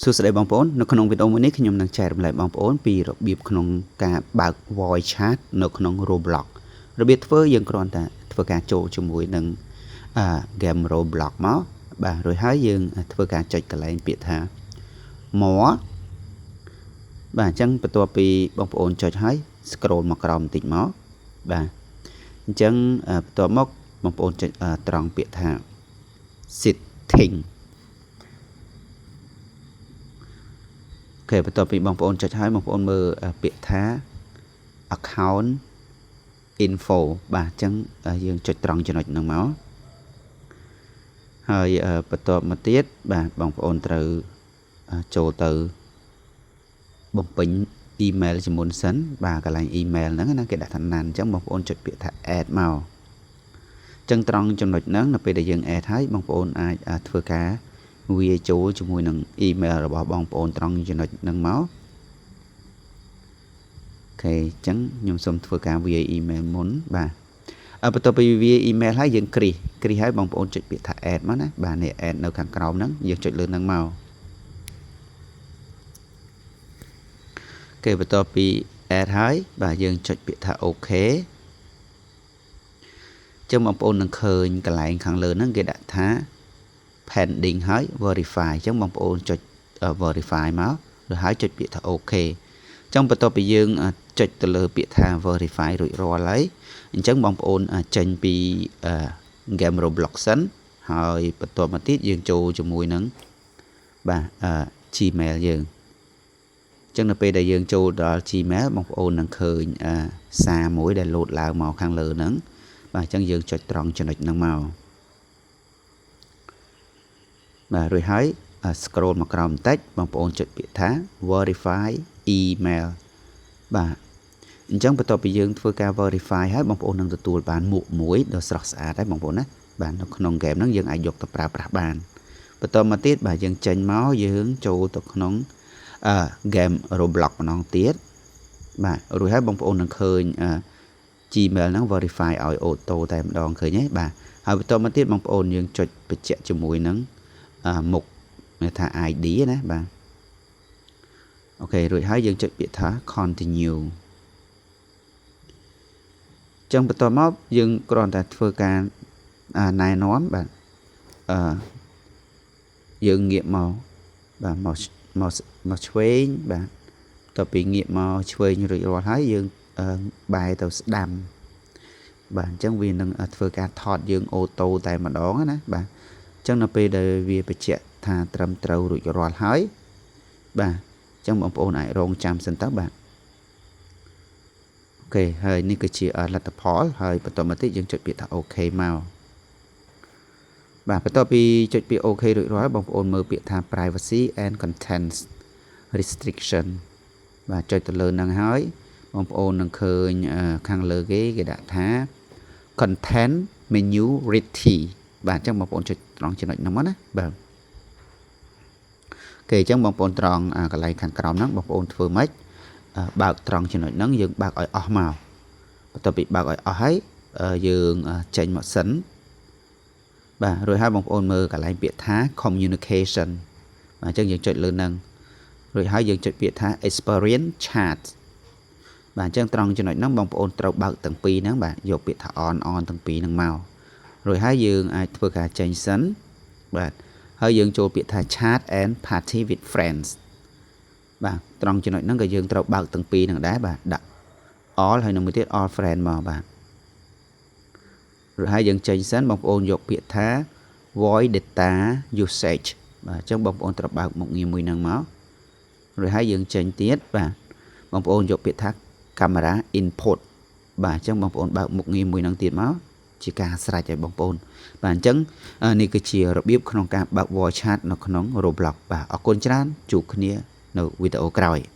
សួស្តីបងប្អូននៅក្នុងវីដេអូមួយនេះខ្ញុំនឹងចែករំលែកបងប្អូនពីរបៀបក្នុងការបើក voice chat នៅក្នុង Roblox របៀបធ្វើយើងគ្រាន់តែធ្វើការចូលជាមួយនឹងអឺ game Roblox មកបាទរួចហើយយើងធ្វើការចុចកន្លែងពាក្យថា more បាទអញ្ចឹងបន្ទាប់ពីបងប្អូនចុចហើយ scroll មកក្រោមបន្តិចមកបាទអញ្ចឹងបន្ទាប់មកបងប្អូនចុចត្រង់ពាក្យថា setting OK បន្ទាប់ពីបងប្អូនចុចហើយបងប្អូនមើលពាក្យថា account info បាទអញ្ចឹងយើងចុចត្រង់ចំណុចហ្នឹងមកហើយបន្ទាប់មកទៀតបាទបងប្អូនត្រូវចូលទៅបំពេញ email ជាមុនសិនបាទកន្លែង email ហ្នឹងណាគេដាក់ថា none អញ្ចឹងបងប្អូនចុចពាក្យថា add មកអញ្ចឹងត្រង់ចំណុចហ្នឹងនៅពេលដែលយើង add ហើយបងប្អូនអាចធ្វើការវាចូលជាមួយនឹង email របស់បងប្អូនត្រង់ចំណុចហ្នឹងមក OK អញ្ចឹងខ្ញុំសូមធ្វើការវាយ email មុនបាទបន្ទាប់ពីវាយ email ហើយយើងគ្រីសគ្រីសហើយបងប្អូនចុចពាក្យថា add មកណាបាទនេះ add នៅខាងក្រោមហ្នឹងយើងចុចលើហ្នឹងមកគេបន្ទាប់ពី add ហើយបាទយើងចុចពាក្យថា OK ចឹងបងប្អូននឹងឃើញកន្លែងខាងលើហ្នឹងគេដាក់ថា pending ហើយ verify អញ្ចឹងបងប្អូនចុច verify មកឬហើយចុចពាក្យថា OK អញ្ចឹងបន្ទាប់ពីយើងចុចទៅលើពាក្យថា verify រួចរាល់ហើយអញ្ចឹងបងប្អូនចេញពី game Roblox សិនហើយបន្ទាប់មកទៀតយើងចូលជាមួយនឹងបាទ Gmail យើងអញ្ចឹងនៅពេលដែលយើងចូលដល់ Gmail បងប្អូននឹងឃើញសារមួយដែលលោតឡើងមកខាងលើហ្នឹងបាទអញ្ចឹងយើងចុចត្រង់ចំណុចហ្នឹងមកបាទរួចហើយ scroll មកក្រោមបន្តិចបងប្អូនចុចពាក្យថា verify email បាទអញ្ចឹងបន្ទាប់ពីយើងធ្វើការ verify ហើយបងប្អូននឹងទទួលបានមួកមួយដ៏ស្រស់ស្អាតហើយបងប្អូនណាបាទនៅក្នុង game ហ្នឹងយើងអាចយកទៅប្រើប្រាស់បានបន្តមកទៀតបាទយើងចេញមកយើងចូលទៅក្នុងអឺ game Roblox ម្ដងទៀតបាទរួចហើយបងប្អូននឹងឃើញអឺ Gmail ហ្នឹង verify ឲ្យ auto តែម្ដងឃើញទេបាទហើយបន្តមកទៀតបងប្អូនយើងចុចបញ្ជាក់ជាមួយនឹងមុខគេថា ID ណាបាទ OK រួចហើយយើងចុចពាក្យថា continue ចឹងបន្តមកយើងគ្រាន់តែធ្វើការណែនាំបាទអឺយើងងាកមកបាទមកមកមកឆ្វេងបាទតទៅពីងាកមកឆ្វេងរួចរាល់ហើយយើងបែរទៅស្ដាំបាទអញ្ចឹងវានឹងធ្វើការថតយើង auto តែម្ដងណាបាទអញ្ចឹងនៅពេលដែលវាបញ្ជាក់ថាត្រឹមត្រូវរួចរាល់ហើយបាទអញ្ចឹងបងប្អូនអាចរងចាំសិនទៅបាទ OK ហើយនេះគឺជាលទ្ធផលហើយបន្តមកទៀតយើងចុចពាក្យថា OK មកបាទបន្ទាប់ពីចុចពាក្យ OK រួចរាល់បងប្អូនមើលពាក្យថា privacy and content restriction បាទចុចទៅលើនឹងហើយបងប្អូននឹងឃើញខាងលើគេគេដាក់ថា content minority បាទអញ្ចឹងបងប្អូនចុចត្រង់ចំណុចហ្នឹងមកណាបាទគេអញ្ចឹងបងប្អូនត្រង់កន្លែងខាងក្រោមហ្នឹងបងប្អូនធ្វើម៉េចបើកត្រង់ចំណុចហ្នឹងយើងបើកឲ្យអស់មកបន្ទាប់ពីបើកឲ្យអស់ហើយយើងចេញមកសិនបាទរួចហើយបងប្អូនមើលកន្លែងពាក្យថា communication បាទអញ្ចឹងយើងចុចលើហ្នឹងរួចហើយយើងចុចពាក្យថា experience chat បាទអញ្ចឹងត្រង់ចំណុចហ្នឹងបងប្អូនត្រូវបើកទាំងពីរហ្នឹងបាទយកពាក្យថា on on ទាំងពីរហ្នឹងមករួចហើយយើងអាចធ្វើការចេញសិនបាទហើយយើងចូលពាក្យថា chat and party with friends បាទត្រង់ចំណុចហ្នឹងក៏យើងត្រូវបើកទាំងពីរហ្នឹងដែរបាទដាក់ all ហើយនឹងមួយទៀត all friend មកបាទរួចហើយយើងចេញសិនបងប្អូនយកពាក្យថា voice data usage បាទអញ្ចឹងបងប្អូនត្រូវបើកមុខងារមួយហ្នឹងមករួចហើយយើងចេញទៀតបាទបងប្អូនយកពាក្យថា camera input បាទអញ្ចឹងបងប្អូនបើកមុខងារមួយហ្នឹងទៀតមកជាការស្រេចឲ្យបងប្អូនបាទអញ្ចឹងនេះគឺជារបៀបក្នុងការបើក voice chat នៅក្នុង Roblox បាទអរគុណច្រើនជួបគ្នានៅវីដេអូក្រោយ។